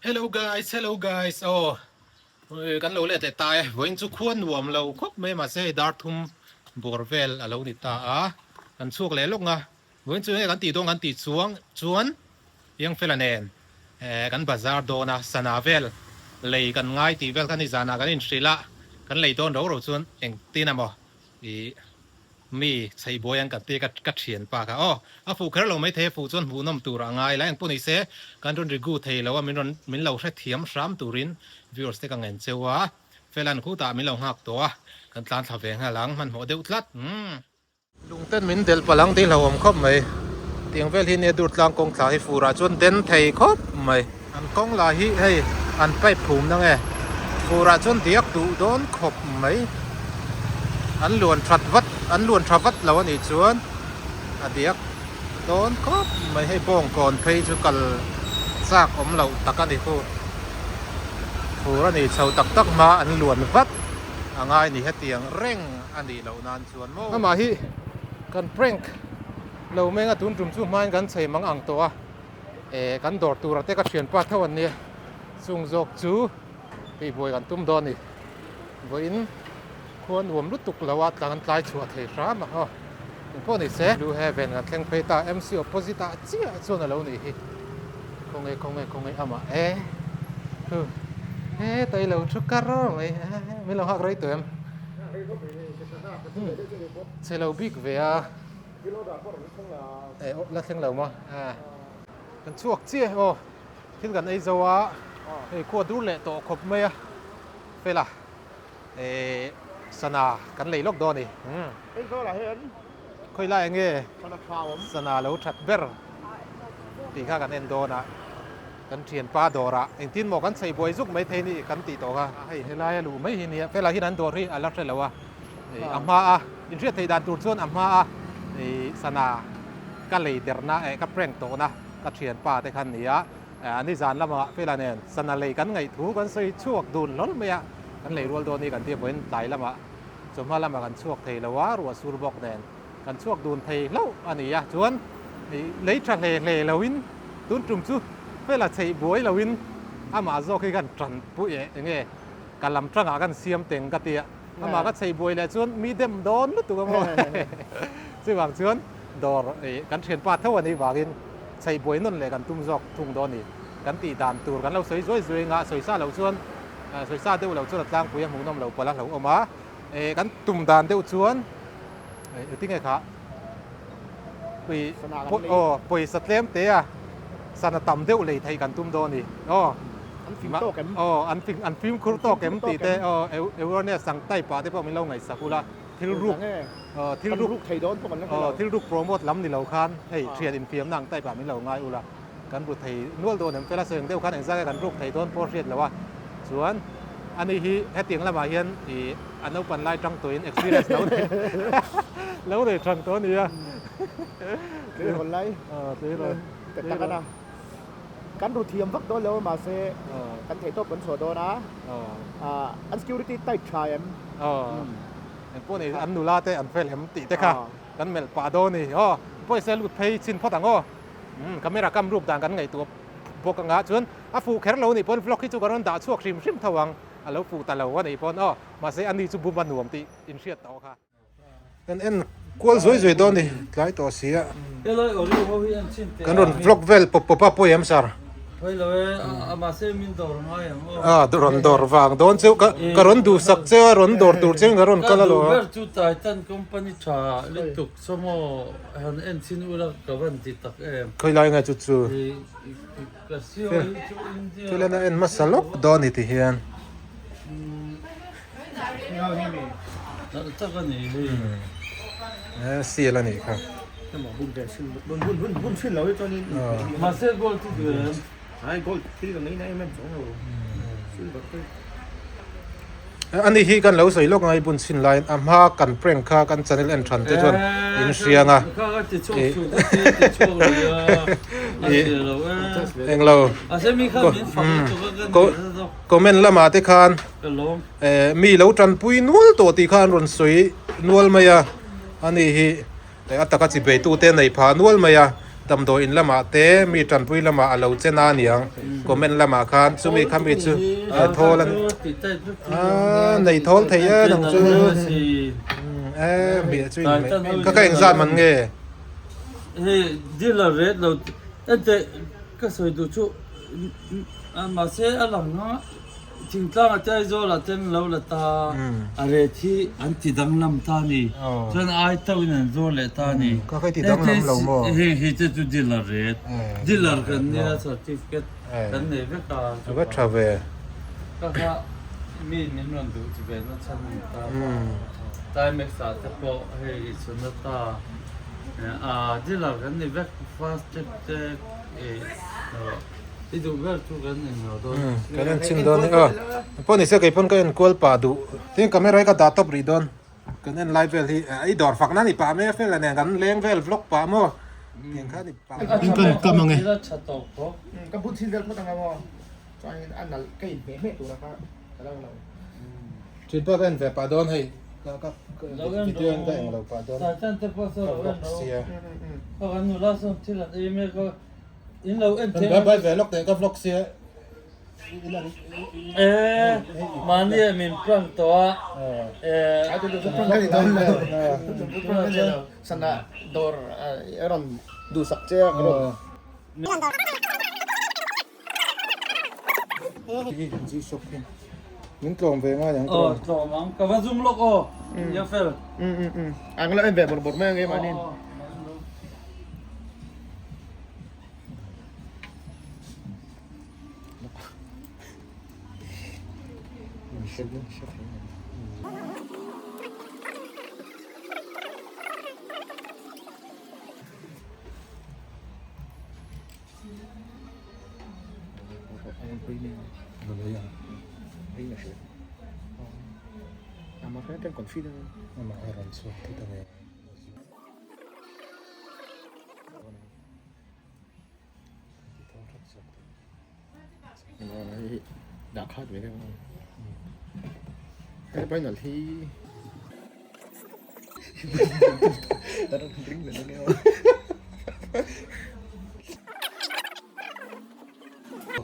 Hello guys, hello guys, aw kan lo let leh ta e, vawiin chu khua nuam lo khawp mai mahse hei dar thum bawr vel a lo ni ta a, kan chhuak leh lawk nga, vawiin chu enge kan tih dawn kan tih chuang chuan Yangfela nen kan bazar dawn a, sana vel lei kan ngai tih vel kha ni zanah kan inhrilh a, kan lei dawn ro ro chuan engtin emaw ih. Mi chheihbuai an kan tia ka thian pa kha aw a fuh kher lo mai thei a fuh chuan hmuhnawm tur a ngai la engpawh ni se kan rawn rigu thei lo a min rawn min lo hrethiam hram turin viewers te ka ngen cheu a Felan khutah min lo nghak tawh a kan tlan thla ve nghal ang hmanhmawh deuh tlat umm. Lungten min delh palh ang tih hlauhawm khawp mai. Tiang vel hi nia dur tlang kawng thla hi furah chuan den thei khawp mai. An kawng lah hi hei an pipe phum na nge furah chuan diak duh dawn khawp mai. An luan that vat an luan tha vat lo a nih chuan a diak dawn khawp mai. Hei bawngkawn phei chu kal chak awm loh tak a ni khu. Fur a nih chho tak tak hma an luan vat a ngai ni hetiang reng a nih loh nan chuan maw. Amah hi kan prank. Lo meng a tun tum chu hmain kan chei mang ang tawh a, eh kan dawr tura te ka thianpa tho an nia, chung zawk chu tihbuai kan tum dawn a ni. Vawiin khua nuam lutuk lo a tlang an tlai chhuah thei hram a aw, engpawh ni se. Blue Heaven kan thleng phei ta, MC opposite ah chiah chuan a lo nih hi, khawnge khawnge khawnge amah e hu heta i lo thu kar mai min lo nghak rei tawh em? Chhe lo bik ve a. Eh la thleng lo maw ah kan chhuak chiah aw thil kan ei zo a hei khua dur leh tawh khawp mai a fela eh sana kan lei lawk dawn a ni khawi lai enge sana lo that ber tih kha kan en dawn a kan thianpa dawrah engtin maw kan chei buai zuk mai thei ni kan tih tawh kha hei helai a luh mai hi nia fela hian an dawr hi a la hre lo a. A hma a inhriat theih dan tur chuan a hma a sana ka lei derna eh ka prank tawhna ka thianpa te khan nia nizan lama Fela nen sana lei kan ngaih thu kan sawi chhuak dun hlawl mai a kan lei rual dawn hi kan tia vawiin tlai lamah chawhma lamah kan chhuak thei lo a ruah sur bawk nen kan chhuak dun thei hlauh a ni a chuan lei tha hle hle loin tun tum chu Fela chheih buai loin amah zawk hi kan tanpui eh enge ka lam tangah kan siam teng ka tia. Amah ka chei buai leh chuan mi dem dawn lutuk a maw? Chuvang chuan dawr kan thianpa tho a nih vangin chei buai nawn leh kan tum zawk thung dawn a ni. Kan tih dan tur kan lo sawi zuai zuai anga sawi sa loh chuan sawi sa deuh loh chuan a tlangpui a hmuhnawm lo palh a hlauhawm a. Kan tum dan deuh chuan engtinge kha aw pawisa tlem te a sana tam deuh lei theih kan tum dawn a ni. Aw. An fim tawk em? Aw, an fim an fimkhur tawk em tih te aw awareness ang type ah te pawh min lo ngaihsak ula thil ruk aw thil ruk thei dawn pawh kan la hre lo. Aw thil ruk promote lam ni lo khan hei thian infiamna ang type ah min lo ngai ula kan ru thei nual dawn em fela sawi ang deuh khan engzah nge kan ruk thei dawn pawh hriat lo a chuan ani hi hetiang lamah hian ih a naupan lai tang tawhin experience lo nei lo nei thang tawh a nia. Tleirawl lai. Aw tleirawl. Tak a na. Kan ru thiam vak dawn lo a mahse kan theihtawp kan chhuah dawn a, an security tight tha em? Engpawh ni an nula te an fel em tih te kha kan melh pah dawn a ni. Aw pawisa lut phei chhin phawt ang aw. Camera kam ruk dan kan ngaihtuah bawk anga chuan a fuh kher lo nih pawn vlog hi chu ka rawn dah chhuak hrim hrim tho ang a lo fuh ta lo a nih pawn aw mahse ani chu bum a nuam tih inhriat tawh kha. Kan en kual zuai zuai dawn ni tlai tawh si a. Kan rawn vlog vel pawp pawp a pawi em sir? A rawn dawr vang dawn cheu ka ka rawn duhsak cheu a rawn dawr tur cheu in ka rawn kal alawm. Ka duh ber chu Titan company tha lutuk sawmaw han en chin ula ka van ti tak em. Khawi lai nge chu chu? Thil en a en hmasa lawk dawn ni ti hian. Seal a nih kha. Ani hi kan lo sawi lawk ngai bun chhin laiin a hma kan prank kha kan channel en than te chuan in hriang a. Englo. Comment lamah te khan mi lo tanpui nual tawh tih kha an rawn sawi nual mai a, ani hi a taka chi beitute nei phah nual mai a. Damdawi in lamah te mi tanpui lamah a lo chen a niang comment lamah khan chumi kha mi chu thawl a aaa nei thawl thei e nang chu e mi chu in ka ka engzat man nge. Hei dealer rate lo ente ka sawi duh chu mahse a lang a. Thingtlang a Aizawl ah ten lo la ta a ret hi an ti danglam ta ni. Chuan ai tauh in an zawr leh ta ni. Ka kai ti danglam lo maw? Heng hi te chu dealer ret. Dealer kan nia certificate kan nei vek a. A va tha ve. Ka kha mi min rawn duh chi ve na chhan ni ta. Timex ah te pawh hei i Sonata a dealer kan ni vek fast tag te I duh ber chu kan en lo dawn. Kan en chhin dawn ni aw. Pawh ni se kei pawn ka en kual pah duh. Tin camera hi ka dah tawp rih dawn. Kan en lai vel hi i dawr fak na ni pah mai a fel a nen kan leng vel vlog pah maw. Tiang kha ni pah. In kan kam ang e. Ka bun chhin vel phawt ang a maw. Chuanin a nalh ka in hmeh hmeh tur a kha ka lo lo. Thin pawh ka en ve pah dawn hei. Ka ka video in ka eng lo pah dawn. Ka vlog sia. In lo en thei. Kan bai ve lawk teh ka vlog sia. Eh mahni ah min prank tawh a. Eh a tu tu prank ka ni dawn lo. Prank ka ni lo. Sana dawr a rawn duhsak che a ka rawn. G-shock hi min tlawm ve ngai ang tlawm. Aw tlawm ang ka va zoom lawk aw. Ya fel. Ang lo en ve bawrh bawrh mai ang e mahni. Dah khat ve deuh a final hi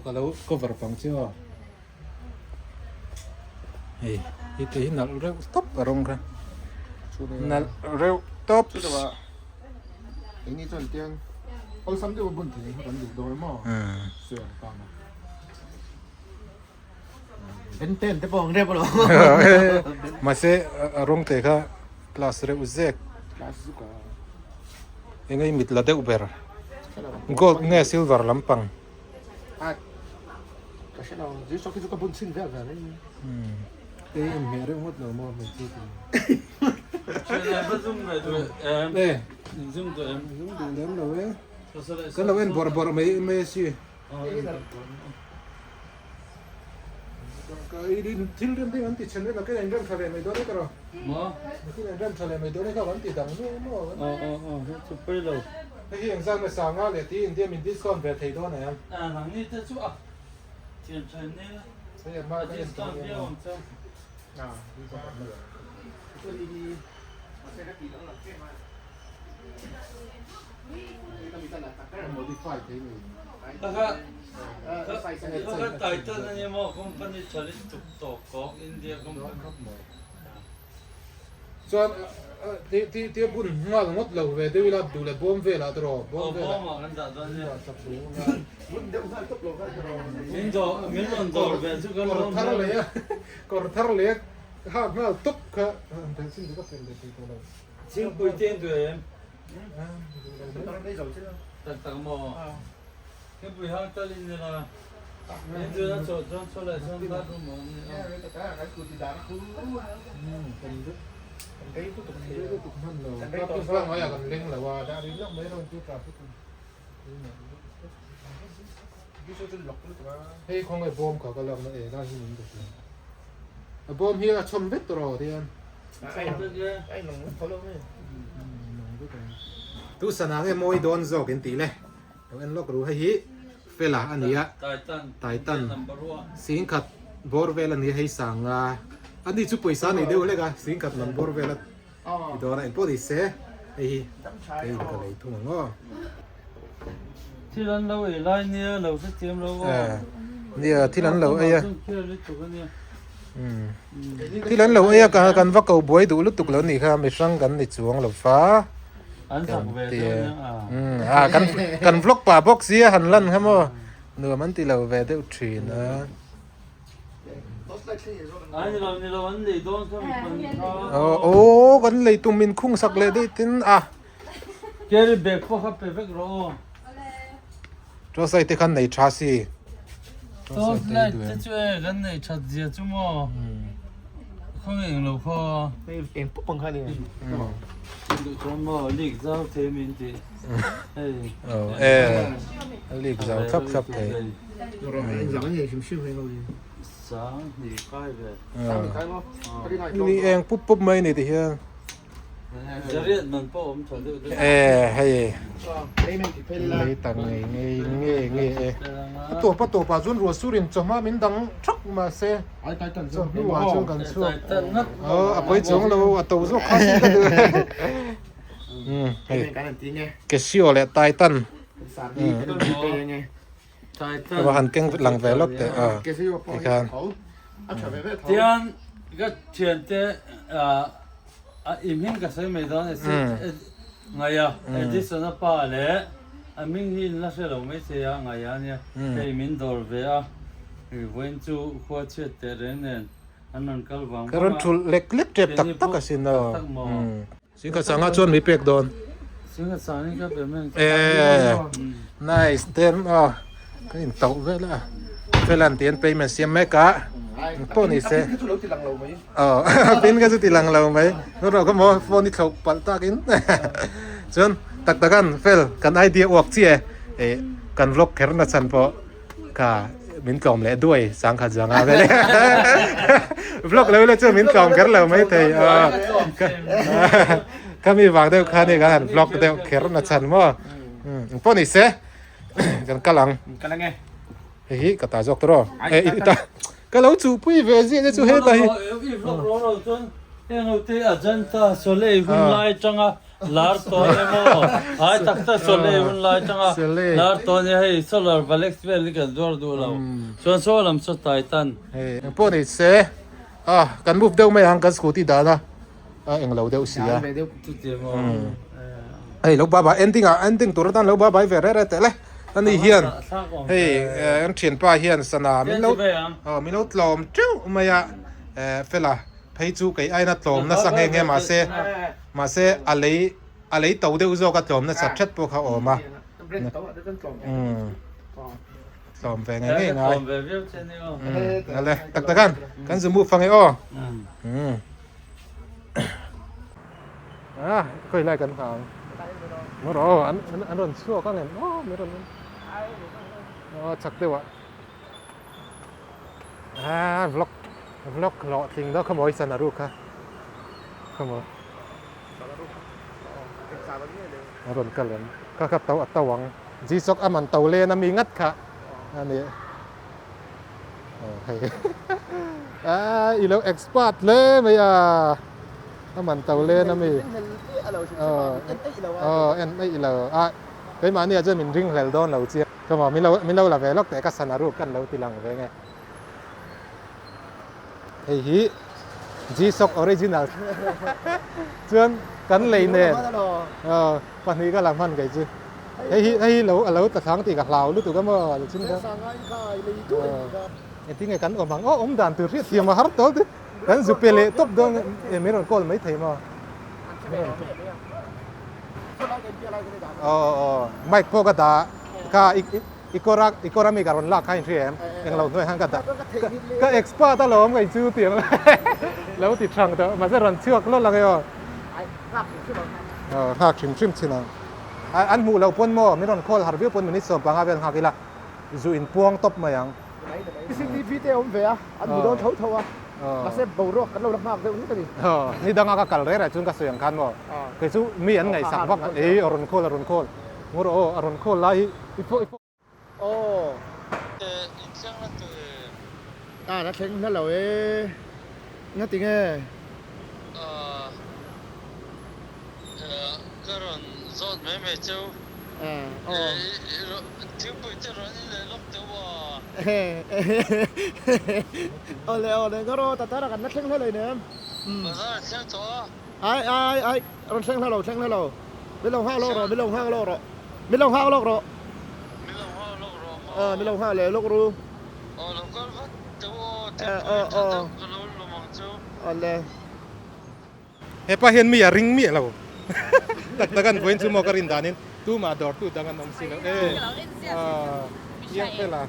ka lo cover pang chu aw hei hi te hi nalh reuh tawp a rawng kha nalh reuh tawp Eng ni chuan tiang awlsam deuh a bun thei kha kan duh dawn maw sawi ang kang a Ben ten te pawh ang rep alawm mahse a rawng te kha class reuh zek class zuk a eng nge mit la deuh ber gold nge silver lampang a ka hre lo zir saw khi chu ka bun chhin vel vel mai Tei in hmeh reuh ngawt lo maw hmeichhe chu. Zoom duh em? Zoom duh lem lo e. Kan lo en bawrh bawrh mai mai a si. Thil rem ding an ti chhen vek a, kei an rem tha leh mai dawn e ka rawh. Maw? Thil an rem tha leh mai dawn e ka an ti dang nual maw? Aw aw aw, hei chu pawi lo. Hei hi engzat nge sanga leh tiin India min discount ve thei dawn em? A nangni te chu a thian tha nia. Hei a hma ka en tawh nia maw? Modify thei ni. Taka taka Titan a ni maw company tha lutuk tawh kawk India company. Chuan ti ti ti a bun nghal ngawt lo ve deuh ila duh leh bawm velah te rawh bawm velah. Aw bawmah kan dah dawn nia. Bun deuh nghal tawp lo kha rawh. Min dawr min rawn dawr ve chu kan Kawr thar leh a kawr thar leh a hak nghal tawp kha an sin duh ka fel leh thei tawh lo. Thingpui te in duh em? Tak tak maw? Thingpui hang tal in ila. In duh na chawh chuan chaw leh chuan that rum a awm ni a. Hei khawnge bawm kha ka lakna e lai hi min be thin. A bawm hi a chhawm vek tawh rawh tihian. Tu sana nge mawi dawn zawk in tih le. Lo en lawk ru hei hi Fela a ni a. Titan singkhat bawr vel a ni a hei sanga a ni chu pawisa nei deuh hlek a singkhat lam bawr vel a ti dawn a engpawh ni se hei hi hei ka lei thung ang aw. Thil an lo ei lai nia lo hrethiam lo aw. Nia thil an lo ei a. Thil an lo ei a kan va ko buai duh lutuk lo nih kha mi hrang kan ni chuang lo fa. An zak ve deuh nia a. Kan kan vlog pah bawk sia han lan kha maw nuam an ti lo ve deuh thin a. Ai ni lo ni lo an lei dawn kha mi pahnih kha. Aw kan lei tum min khung sak leh daih tin a. Carry bag pawh kha pe vek rawh aw. Torchlight te khan nei tha si. Torchlight te chu e kan nei that zia chu maw. Khaw eng lo khaw. Eng pawp ang kha ni. Duh chuan maw leak zau thei min ti. Hei. E leak zau thlap thlap thei. Sang hnih kai ve. Ni eng pup pup mai ni ti hian. E hei lei ta ngei ngei nge nge e a tawp a tawp ah chuan ruah sur in chawhma min dang thak mahse chawhnu ah chuan kan chhuak aw a pawi chuang lo a to zawk kha sin ka duh hei casio leh titan va han keng lang ve lawk teh a tikhan tian ka thiante A i hming ka sawi mai dawn e Ngaia Edison a pa leh a hming hi in la hre lo mai thei a Ngaia ania hei min dawr ve a vawiin chu khua chhiat teh reng nen an rawn kal vang vang a. Ka rawn thulh lek lek tep tak tak asin aw. Singkhat sanga chuan mi pek dawn. Singkhat sangin ka pe mai. E nice ten aw. Ka in tauh vel a Felan tih an payment siam mek a pawh ni se aw pin ka chu ti lang lo mai rawh ka maw phone i thloh palh tak in chuan tak tak an fel kan idea uak chiah e eh kan vlog kher na chhan pawh kha min tlawm leh duai sangkhat zanga vel e vlog lo le chuan min tlawm kher lo mai thei a kha mi vang deuh kha ni kan han vlog deuh kher na chhan maw pawh ni se. Kan kal ang. Kal ang e. Hei hi ka ta zawk tawh rawh. E i ta ka lo chuhpui ve ziah che chu heta hi. I vlog ro ro chuan heng ho te Ajanta Soleil hun lai tanga lar tawh emaw ai tak tak Soleil hun lai tanga lar tawh ania hei solar valex vel hi kan zuar duh lo chuan saw lam saw Titan. Hei engpawh ni se a kan move deuh mai ang kan scooty dan a. A englo deuh si a. Hei lo bye bye ending ah ending tur atan lo bye bye ve reh reh teh le. Ani hian hei an thianpa hian sana min lo aw min lo tlawm teuh mai a fela phei chu kei aina tlawm nasa nghe nghe mahse mahse a lei a lei to deuh zawk a tlawm nasa thet pawh kha a awm a. Tlawm ve ngei ngei ngai. Tlawm ve viau che ni aw. Ale tak takan kan zu mu fang e aw. Ah, koi lai kan hang. Mo ro an an ron chhuak ang em. Oh, mi ron. Oh, chak deuh ah. Ah, vlog vlog lo tling do kha moi san aru kha. Kha mo. A rawn kal em. Kha kha to a to ang. Ji chok a man to len a mi ngat kha. Ani. Hei. A i lo expert hle mai a. A man to len a mi. Aw en eih lo. A keimahni ah chuan min ring hlel dawn lo chiang. Ka maw min lo min lo la ve lawk teh ka sana ruk kan lo ti lang ve nge. Hei hi G-Shock original chuan kan lei nen pahnih ka la hman kei chu. Hei hi hei hi lo a lo tla thlang tih ka hlau lutuk a maw chin kha. Engtin nge kan awm ang aw awm dan tur hriat thiam a har tawh te kan zu pe leh tawp dawn e min rawn call mai thei maw. Aw aw mic pawh ka dah ka I kawra i kawra mi ka rawn lak kha in hria em? Englo hnuai khan ka dah ka expert alawm ka inchu tiang lo ti thang tawh mahse rawn chhuak lawlh ang e aw. Aw nghak hrim hrim chin ang. An hmuh loh pawn maw min rawn call har viau pawn minute 15 vel nghak ila zu in puang tawp mai ang. CCTV te a awm ve a, an hmu dawn tho tho a, mahse boruak kan lo la nghak deuh hlek a ni. Aw ni danga ka kal reh reh chuan ka sawi ang khan maw kei chu mi an ngaihsak vak ei a rawn call a rawn call. Ngawr aw a rawn call lai hi i pawh i pawh. Aw. In thleng la tu e. A la thleng hla lo e. Ngati nge? Ka rawn zawt mai mai cheu. Aw. Thingpui te rawn in leh lawk deuh a. Awle awle ngaw rawh tatara kan la thleng hle lo inem. Bazar a thleng tawh a. Ai ai ai rawn thleng hle lo thleng hle lo. Min lo nghak lawk rawh min lo nghak lawk rawh. Min lo nghak lawk rawh. Min lo nghak lawk rawh maw. Min lo nghak leh lawk ru. Aw lo kal vat deuh aw thingpui tha deuh ka lo lawm ang chu. Awle. Hepa hian mi a ring miah lo. Tak tak an vawiin chu maw ka rin danin tumah dawrtu dang an awm si lo e. Piang fela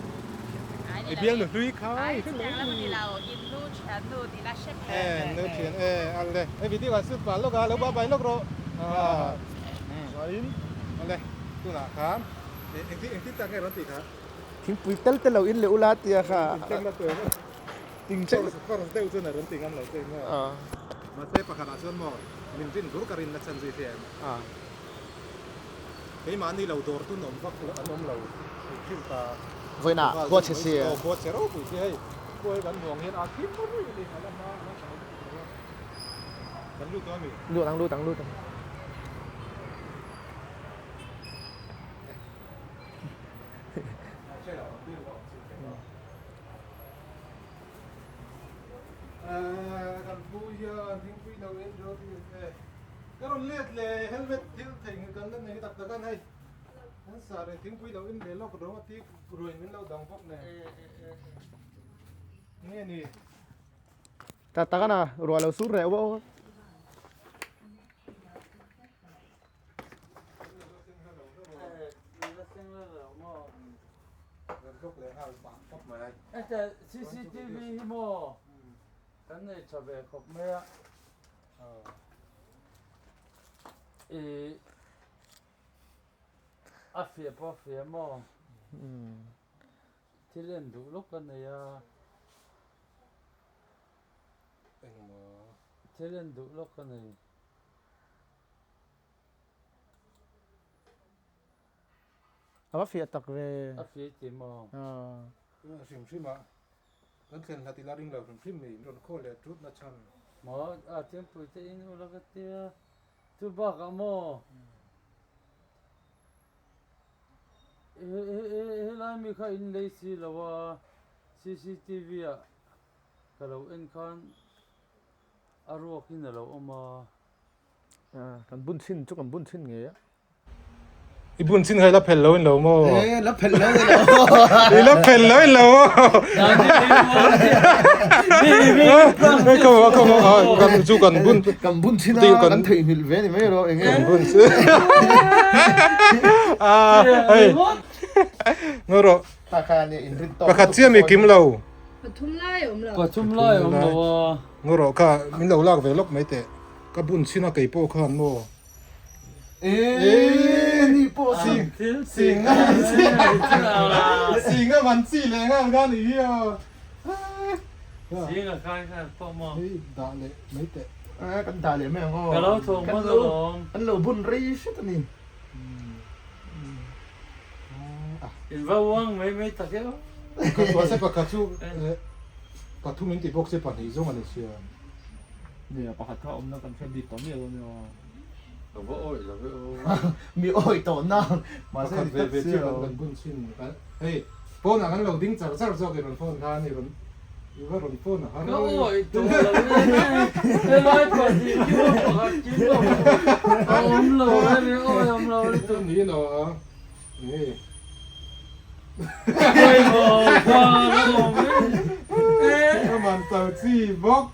i bialnu hlui kha i hre mai ni. E nu thian e ale hei video ah shoot pah lawk a lo bye bye lawk rawh. Ale tunah khan engtin engtin tak nge rawn tih kha. Thingpui tel te lo in leh ula tia kha. Tingcheng kawr deuh chuan a rawn ti ngam lo che maw? Mahse pakhatah chuan maw min rin bur ka rin na chhan zui hria em? Keimahni lo dawr tun awm vak an awm lo hrim hrim ta. Vawiinah khua chhe si. Aw khua chhe ropui si hei. Khua hi kan hmuh ang hian a thim ropui a ni. A la hma a la tha lo lutuk lo a. Kan lut dawn mi? Lut ang lut ang lut ang. Kan pu hian thingpui lo in ro ti e ka rawn let le helmet thil theih kan la nei tak tak an hei an sa reng thingpui lo in ve lawk ro a ti ruai min lo dang bawk nen nge ni tak tak ana ruah lo sur reh bawk. Heta cctv hi maw kan nei tha ve khawp mai a ih a fiah pawh a fiah maw thil en duh lawk a nei a thil en duh lawk a nei. A va fiah tak ve. A fiah ti maw? A hrim hrim a, kan thlen hlat ila ring lo hrim hrim ni, rawn khaw leh tut na chhan. Maw a chempui te in ula ka tia, chu bakah maw helai mi kha in lei si lo a, cctv ah ka lo en khan a ruak in a lo awm a. Kan bun chhin chu kan bun chhin ngei a. I bun chhin kha i la phel lo in lo maw? E la phel lo in lo. I la phel lo in lo maw? Ka ka kan chu kan bun kan bun chhin a kan theihnghilh ve ni mai rawh enge. Kan bun chhin. A hei. Ngaw rawh. Ta kha ni in rin tawk. Pakhat chiah mi kim lo. Pathum lai awm lo. Pathum lai awm lo a. Ngaw rawh kha min lo lak ve lawk mai teh. Ka bun chhin a kei pawh khan maw. Eee ni pawh si. Sing a sing a man chi leh nghal kha ni hi aw. Sing a khai khan pawh maw. Hei dah leh mai teh. Eh kan dah leh mai ang aw. Ka lo thawng hman alawm. Kan lo bun rei hret a ni. In va uang mai mai tak e aw. Mahse pakhat chu pathum in ti bawk se pahnih zawng a ni sia. Nia pakhat kha awmna kan hre bik tawh miah lo nia. Ka va awih lo ve aw. Mi awih tawh nang mahse Pakhat ve ve chiah kan kan bun chhin hei phone ah kan lo ding char char zawk i rawn phone khan i rawn i va rawn phone a har Ka awih tawh lo e helai pahnih khi maw pakhat khi maw a awm lo e mi awih awm lo lutuk. Ni lo a ni. Pawimawh khan a awm e. Ka man to chi bawk.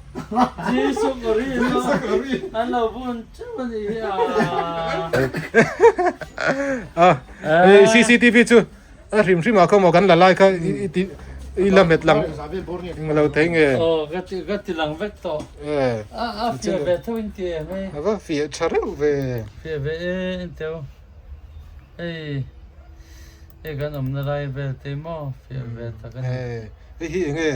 Jesu ka rin a an lo bun teuh a nih hi a. A cctv chu a hrim hrim ah kha maw kan la lai kha i ti i la hmet lang eng lo thei nge. Aw ka ti ka ti lang vek tawh. A a fiah ve tho in ti em hei. A va fiah tha reuh ve. Fiah ve e enteu. Hei hei kan awmna lai vel te maw fiah ve tak a ni. Hei hi enge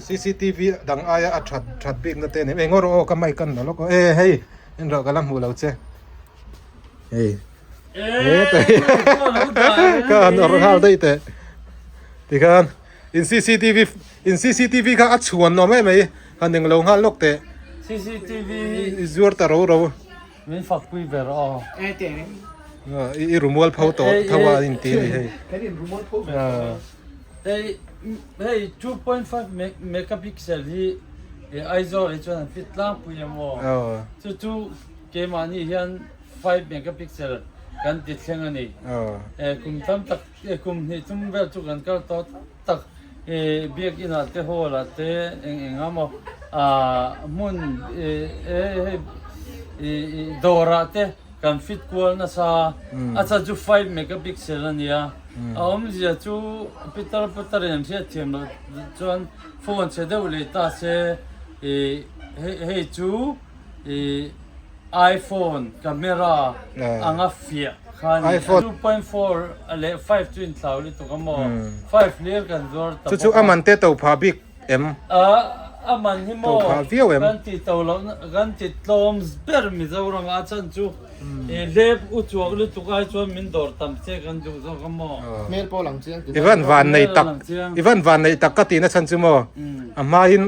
cctv dang aia a that that bik na te a ni eng rawh aw ka mic an la lawk aw e hei en rawh ka la hmuh lo che hei ka han awrh nghal daih teh tikhan in cctv in cctv kha a chhuan awm em mai han englo nghal lawk teh cctv zuar ta ro ro Min fak pui ber aw. E teh reng. I rumual pho tawh tho a in ti a ni hei. Kan in rumual pho ve tawh a. Hei hei 2.5 megapixel hi Aizawl hi chuan an fit tlangpui em aw. Chu chu keimahni hian 5 megapixel kan ti thleng a ni. Kum tam tak kum hnih tum vel chu kan kal tawh tam tak biakinn ah te hall ah te eng eng a maw hmun hei dawr ah te kan fit kual nasa a chhan chu 5 megapixel a nia a awmzia chu pitar putar in an hriat thiam loh chuan phone chhe deuh leh ta se hei chu ih iPhone camera anga fiah kha a ni. 2.4 leh 5 chu inthlau lutuk a maw? 5 hlir kan zuar ta bawk a. Chu chu a man te to phah bik em? A man hi maw? To phah viau em? Kan ti to loh kan ti tlawm ber Mizoram ah chan chu hlep u chuak lutuk ai chuan min dawr tam che kan duh zawk a maw? Hmel pawh lang chiang ti I van van nei tak i van van nei tak ka tihna chhan chu maw? A hmain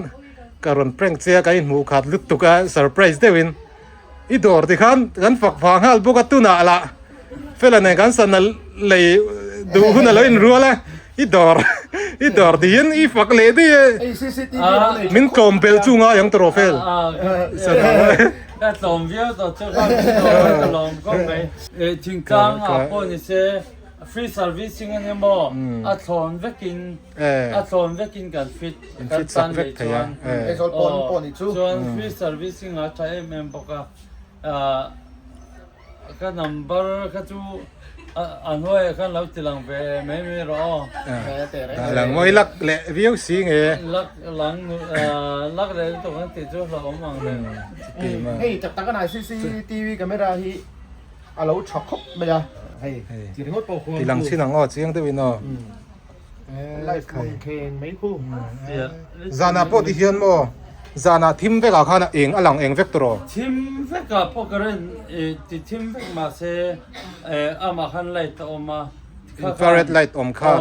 Ka rawn prank che a, ka inhmuh khat lutuk a, surprise deuhin i dawr ti khan kan fak phah nghal bawk a, tunah lah fela nen kan sana lei duh hun a lo inrual a, i dawr i dawr tiin i fak leh daih e, min tlawm bel chu ngai ang tawh fel. Ka tlawm viau tawh chu kha min dawr a ka lawm khawp mai. Thingtlang ah pawh ni se free servicing a ni maw a thlawn vekin A thlawn vekin kan fit kan tan leh chuan chuan free servicing a tha em em bawk a ka number kha chu a hnuaiah khan lo ti lang ve mai mai rawh aw. Lang mawi lak leh viau si nge. Lak lang lak leh lutuk an tih chu hlauhawm ang reng. Hei tak tak a nai CCTV camera hi a lo tha khawp mai a hei ti ringawt pawh khuan Ti lang chin ang aw chiang deuhin aw. Zanah pawh ti hian maw zanah thim vekah khan a eng a lang eng vek tawh. Thim vekah pawh ka rin ti thim vek mahse amah khan light a awm a. Infrared light awm khan.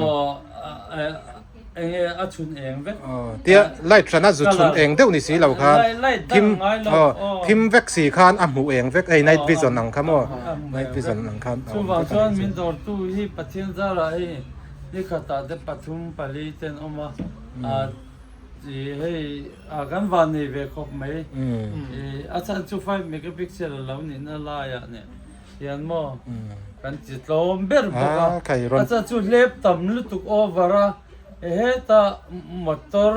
Enge a chhun eng vek. Tia light hran a zu chhun eng deuh ni si lo khan thim thim vek si khan a hmuh eng vek hei night vision ang kha maw night vision ang khan. Chuvang chuan min dawrtu hi Pathian zarah hei Nikhatah te pathum pali te an awm a, ih hei kan van nei ve khawp mai. Ih a chhan chu 5 megapixel a lo nihna laiah nen hian maw kan ti tlawm ber bawk a. A chhan chu hlep tam lutuk over a, heta motor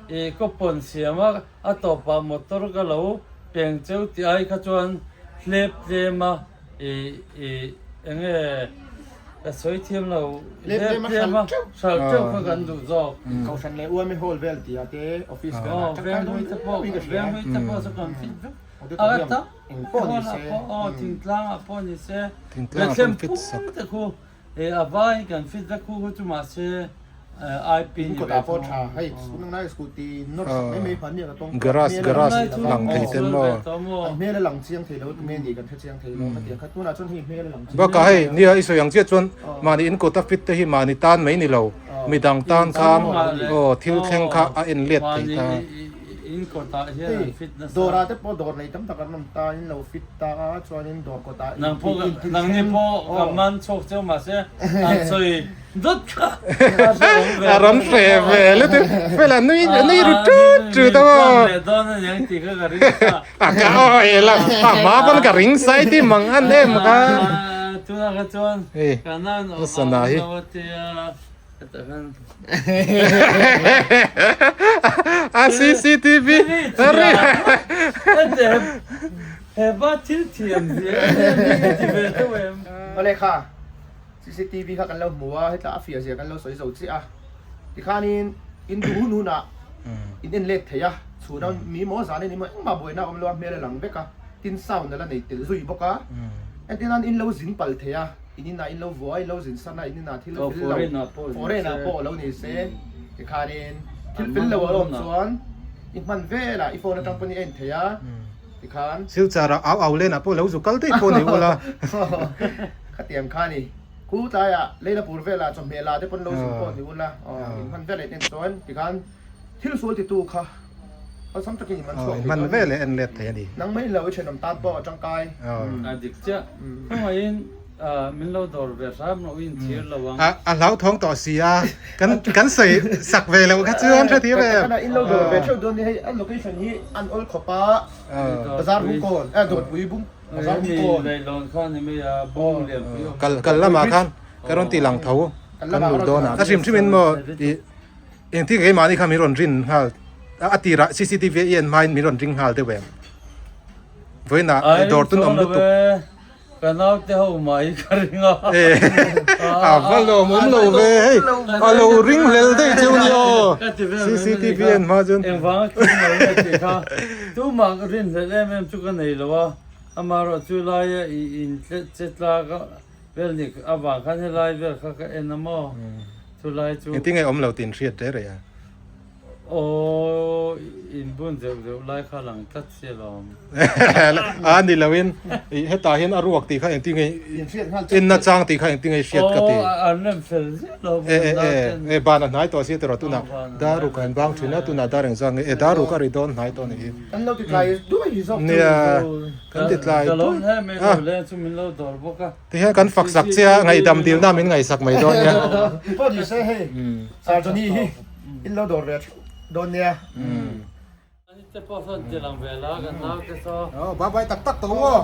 ih kaw pawn siam a, a tawpah motor ka lo peng cheu tih ai kha chuan hlep tlem a ih ih eng nge. Ka sawi thiam lo. Lem lem a hral teuh. Hral teuh kha kan duh zawk. Kohhran leh UMA hall vel tih ah te office vel ah tangkai dawn viau in ka hria. Veng hlui te pawh chu kan fit vek. Auditorium eng pawh ni se. Aw thingtlang ah pawh ni se. Bethlehem pum te khu a vaiin kan fit vek khu khu chu mahse IP ni ve thung. Pawh tha hei tunlai scooty nawr sak mai mai phan nia ka tawng. Garage garage lang thei ten maw. An hmel a lang chiang thei lo tunge ni kan hre chiang thei lo ka ti ang kha tunah chuan hei hmel a lang chiang. Bakah hei nia i sawi ang chiah chuan mahni in kawta fit te hi mahni tan mai ni lo midang tan khan aw thil thleng kha a en let thei ta. In kawtah hian an fit nasa. Dawrah te pawh dawr nei tam tak an awm ta in lo fit ta a chuanin dawr kawtah Nang pawh nangni pawh ka man chhuak cheu mahse an sawi dawt kha a rawn hre ve lutuk fela nui nui ru tut tut a maw. Min leh dawn a niang tih kha ka ring sa. A ka awi la a hma pawn ka ring sai ti mang an em kha. Tunah kha chuan ka nan awm lo a tia. A CCTV He pa thil thiam zia em em hi ti ve deuh em. Awle kha CCTV kha kan lo hmu a hetah a fiah zia kan lo sawi zo chiah a tikhanin in duh hun hunah in en let thei a chhun a mi maw zan a ni maw engmah buaina a awm lo a hmel a lang vek a tin sound a la nei tel zui bawk a entirnan in lo zin pal thei a. In inah in lo vuai, lo zin san a, in inah thil fel lo, foreign ah pawh lo ni se, tikhanin thil fel lo a awm chuan i hman vel a, i phone atang pawn i en thei a, tikhan. Silchar ah au au len ah pawh lo zu kal daih pawh ni ula. Khatiang kha ni. Khu tlaiah Leilapur velah chawhmeh la te pawn lo zin pawh ni ula, in hman vel a in en chuan tikhan thil sual titu kha awlsam takin i man chhuak thei dawn a ni. Man vel a en let thei a ni. Nang mai lo i thenawm tan pawh a tangkai. A dik chiah. Khawngaihin. Min lo dawr ve hram rawh u inchhir lo ang. A hlauthawng tawh si a, kan kan sawi sak ve loh kha chuan hrethiam em? Kan in lo dawr ve theuh dawn nia hei a location hi an awl khawp a, bazar bungkawn eh dawrpui bung bazar bungkawn. Leihlawn kha ni mai a bung lianpui awm. Kal kal lamah khan ka rawn ti lang tho kan lut dawn a. A hrim hrim in maw i engtin keimahni kha min rawn rin nghal a tirah cctv a i en hmain min rawn ring nghal deuh em? Vawiinah dawr tun awm lutuk. Ka naute ho mai ka ring a. A va lawm awm lo ve hei a lo ring hlel daih cheu ni aw cctv en hma chuan. Engvanga tling lo nge tih kha tumah ka rin hlel em em chu ka nei lo a, amaherawh chu laia i in che tlak vel ni avang khan helai vel kha ka en a maw chulai chu. Engtin nge awm lo tih in hriat reh reh a. Aw, in bun zeuh zeuh lai kha lang tlat si alawm. A ni lo in, hetah hian a ruak tih kha engtin nge enna chang tih kha engtin nge hriat ka ti. Aw, an rem fel ziah lo. E e e, e ban a hnai tawh si tiraw tunah daruk an bang thin a, tunah dar engzah nge, e daruk a ri dawn hnai tawh a nih hi. Kan lo ti tlai duai hi zawk chu. Nia, kan ti tlai duai. Ka lo hle mai lo le chu min lo dawr bawk a. Tihian kan fak sak che a, ngaihdam dilna min ngaihsak mai dawn nia. Ti pawh ni se hei, Sir Johnny hi in lo dawr ve theuh dawn nia. Ani te pawh sawn ti lang ve la kan nau te saw. Aw bye bye tak tak tawh maw.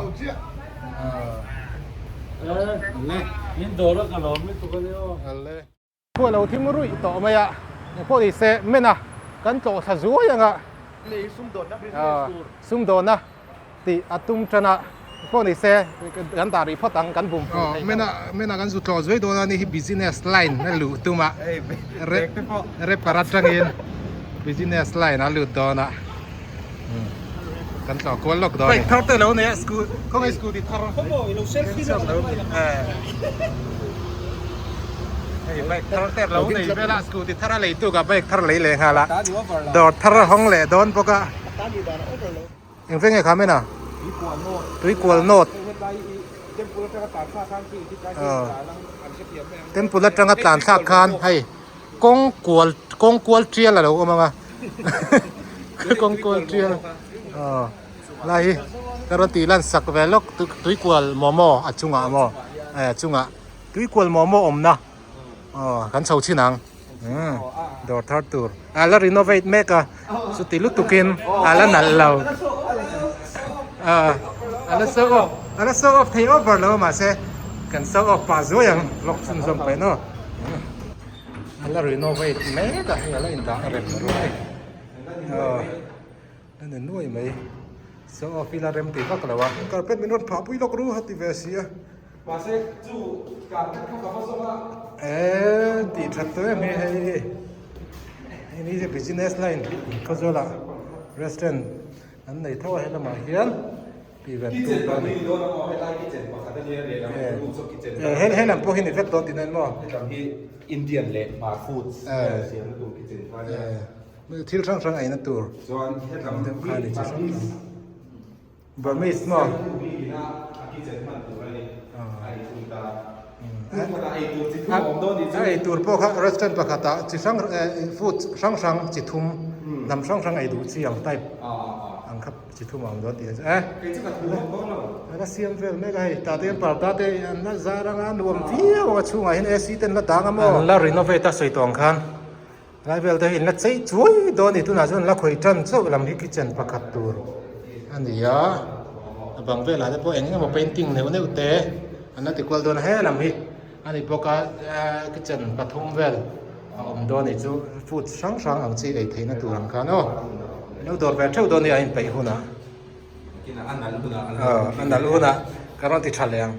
Min dawr a ka lawm lutuk a nia aw. Khua lo thim ruih tawh mai a, engpawh ni se men a kan tlawh thla zuai ang a, sumdawnna tih a tum tan a, engpawh ni se kan dah rih phawt ang kan bum fuh thei lo. Men a kan zu tlawh zuai dawn a ni hi business line a luh tum a, rapper atangin business line a lut dawn a, kan tlawh kual lawk dawn a ni. Bike thar te lo nei a, khawngaih scooty thar. Hei bike thar te lo nei vel a scooty thar a lei tuk a bike thar lei leh nghal a dawr thar a hawng leh dawn bawk a eng veng nge kha men a tui kual nawt temple atanga tlan thlak khan hei kawng kual kawng kual tial a lo awm ang a kawng kual tial aw. Lai hi ka rawn tih lan sak ve lawk tuikual momo a chungah maw eh a chungah tuikual momo awmna aw kan chho chhin ang umm dawr thar tur a la renovate mek a chuti lutukin a la nalh lo a la show off a la show off thei over lo mahse kan show off pah zuai ang vlog chhunzawm pawhin aw a la renovate mek a hei a la indah rem ruai aw. A ni nuai mai. Show off ila rem ti vak lo a. Carpet min rawn phah pui lawk ru a ti ve si a. Mahse chu carpet kha ka va zawng a. Eee tih that tawh em hi hei hei ni hi business line Khawzawl ah restaurant an nei tho a helamah hian tih ven tum a ni. Eee he lam pawh hi ni vek dawn tihna maw. Helam hi Indian leh Hmar foods siamna tur kitchen kha a nia. Thil hrang hrang eina tur Chuan hetlam deuh kha a ni chi hrang hrang. Burmese maw? A ei tur pawh kha restaurant pakhatah chi hrang food hrang hrang chi thum hnam hrang hrang ei duh chi ang type ang kha chi thum a awm dawn tih a ni e. A la siam vel mek a hei tah te hian parda te an la zar anga nuam viau ang a chhungah hian ac te an la dang a maw? An la renovate a sawi tawh ang khan. Lai vel te hi in la chei chuai dawn a ni tunah chuan la khawih tan chauh lam hi kitchen pakhat tur a ni a a bang velah te pawh eng eng emaw painting neuh neuh te an la ti kual dawn a he lam hi a ni bawk a kitchen pathum vel a awm dawn a nih chu food hrang hrang ang chi ei theihna tur ang khan aw an lo dawr ve theuh dawn a ni a inpeih hunah a nalh hunah ka rawn ti tha leh ang.